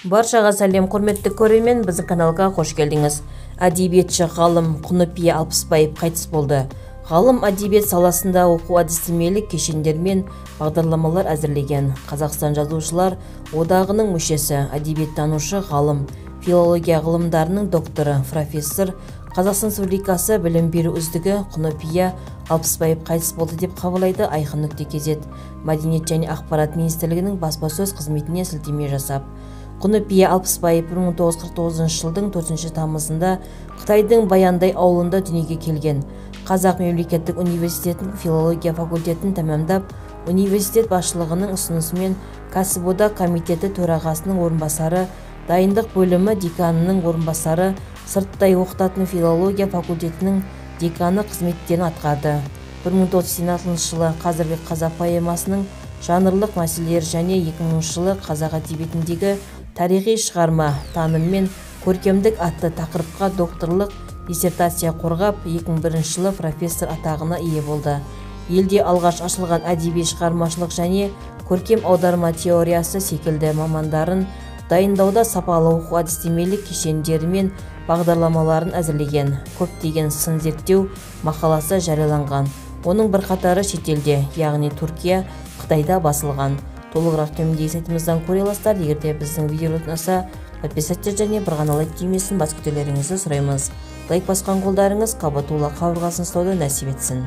Баршаға сәлем, құрметті көрермен, біздің каналға қош келдіңіз. Әдебиетші ғалым Құныпия Алпысбаев қайтыс болды. Ғалым әдебиет саласында оқу әдістемелік кешендер мен бағдарламалар әзірлеген. Қазақстан Жазушылар одағының мүшесі, әдебиеттанушы ғалым, филология ғылымдарының докторы, профессор, Қазақстан Республикасы білім беру үздігі Құныпия Алпысбаев қайтыс болды деп хабарлайды айқын.kz Мәдениет және ақпарат министрлігінің баспасөз қызметіне сілтеме жасап. Құныпия Алпысбаев 1949 жылдың 4 тамызында Қытайдың Баяндай ауылында дүниеге келген. Қазақ мемлекеттік университетінің филология факультетін тәмамдап, университет басшылығының ұсынысымен кәсіподақ комитеті төрағасының орынбасары, дайындық бөлімі деканының орынбасары, сырттай оқытатын филология факультетінің деканы қызметтерін атқарды. 1986 жылы қазіргі қазақ поэмасының жанрлық мәселелері және 2000 жылы қазақ әдебиетіндегі тарихи шығарма таным мен көркемдік атты тақырыпқа докторлық диссертация қорғап, 2001 жылы профессор атағына ие болды. Елде алғаш ашылған әдеби шығармашылық және көркем аударма теориясы секілді мамандарын дайындауда сапалы оқу әдістемелік кешендері мен бағдарламаларын әзірлеген. Көптеген сын зерттеу мақаласы жарияланған. Оның бірқатары шетелде, яғни Түркия, Қытайда басылған. Толығырақ төмендегі сайтымыздан көре аласыздар. Егер де біздің видеолар ұнаса, подписаться және бір ғана лайк түймесін басып күтулеріңізді сұраймыз. Лайк басқан қолдарыңыз Қабатулла қабырғасын ұстауды нәсіп етсін.